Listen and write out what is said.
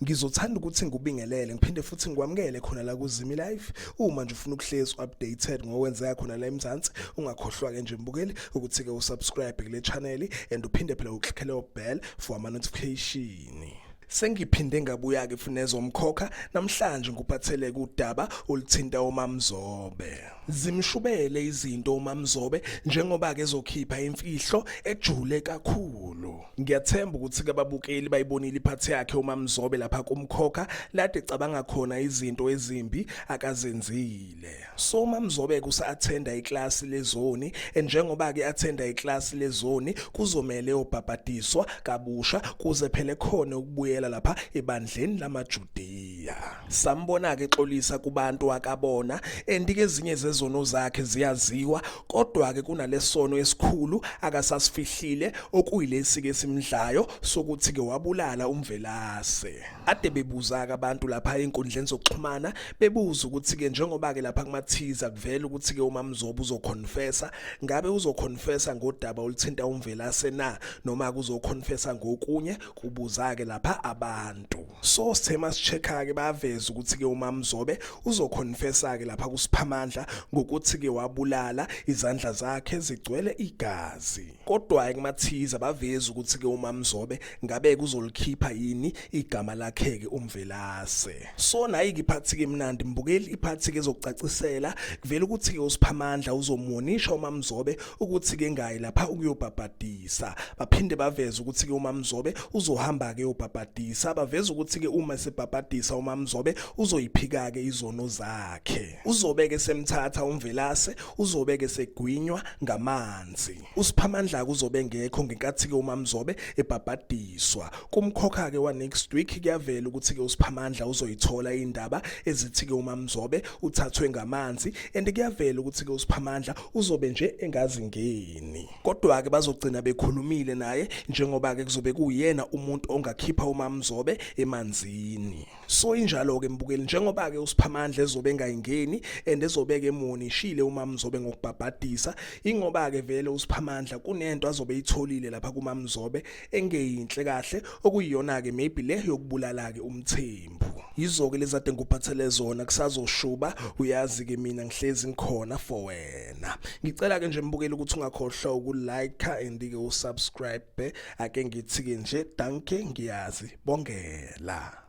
Ngizothanda ukuthi ngikubingelele ngiphinde futhi ngikwamukele khona la kuZimi Live. Uma nje ufuna ukuhlezi updated ngokwenzeka khona la eMzansi, ungakhohlwa ke nje mbukeli ukuthi ke usubscribe kule channel and uphinde phela uklikhele bell for ama notification. Sengiphinde ngabuya ke funezo mkhokha namhlanje ngikuphathele kudaba oluthinta uMamzobe. Zimshubele izinto uMamzobe njengoba ke ezokhipha imfihlo ejule kakhulu. Ngiyathemba ukuthi ke ababukeli bayibonile iphathi yakhe uMamzobe lapha kumkhokha lade cabanga khona izinto ezimbi akazenzile. So uMamzobe kusa-attenda iklasi lezoni, njengoba ke attenda iklasi lezoni kuzomele obhabhadiswa kabusha kuze phele khona ukubuyela lapha ebandleni lamaJudiya. Sambona ke exolisa kubantu akabona, and ke ezinye zezono zakhe ziyaziwa, kodwa ke kunalesono esikhulu akasasifihlile okuyilesi ke simdlayo sokuthi ke wabulala uMvelase. Ade bebuza ke abantu lapha einkundleni zokuxhumana bebuza ukuthi ke njengoba ke lapha kumathiza kuvela ukuthi ke uMamzobe uzoconfessa, ngabe uzoconfessa ngodaba oluthinta uMvelase na noma kuzoconfessa ngokunye, kubuza ke lapha abantu. So sithe masichecka ke baveza ukuthi ke uMamzobe uzoconfessa ke lapha kuSiphamandla ngokuthi ke wabulala, izandla zakhe zigcwele igazi. Kodwa ke kumathiza baveza ukuthi ke uMamzobe ngabe kuzolikhipha yini igama lakhe ke uMvelase. So nayi ke iphathi ke mnandi mbukeli, iphathi ke ezokucacisela kuvela ukuthi ke uSiphamandla uzomuonisha uMamzobe ukuthi ke ngayi lapha ukuyobhabhadisa. Baphinde baveza ukuthi ke uMamzobe uzohamba ke uyobhabhadisa. Baveza ukuthi ke uma esebhabhadisa uMamzobe uzoyiphika ke izono zakhe. Uzobe ke semthatha uMvelase, uzobe ke segwinywa ngamanzi. USiphamandla uzobe ngekho ngenkathi ke uMamzobe ebhabhadiswa. Kumkhokha ke wa next week kuyavela ukuthi ke uSiphamandla uzoyithola indaba ezithi ke uMamzobe uthathwe ngamanzi, and kuyavela ukuthi ke uSiphamandla uzobe nje engazingeni. Kodwa ke bazogcina bekhulumile naye njengoba ke kuzobe kuyena umuntu ongakhipha uMamzobe emanzini. So injalo ke mbukeli, njengoba ke uSiphamandla ezobe engayingeni and ezobeke emonishile uMamzobe ngokubhabhadisa, ingoba ke vele uSiphamandla kunento azobe itholile lapha kuMamzobe engeyinhle kahle, okuyiyona ke maybe le yokubulala ke uMthembu. Yizo ke lezade ngikuphathele zona, kusazoshuba, uyazi ke mina ngihlezi ngikhona for wena. Ngicela ke nje mbukeli ukuthi ungakhohlwa ukulike and ke usubscribe. Ake ngithi ke nje dankie, ngiyazi bongela.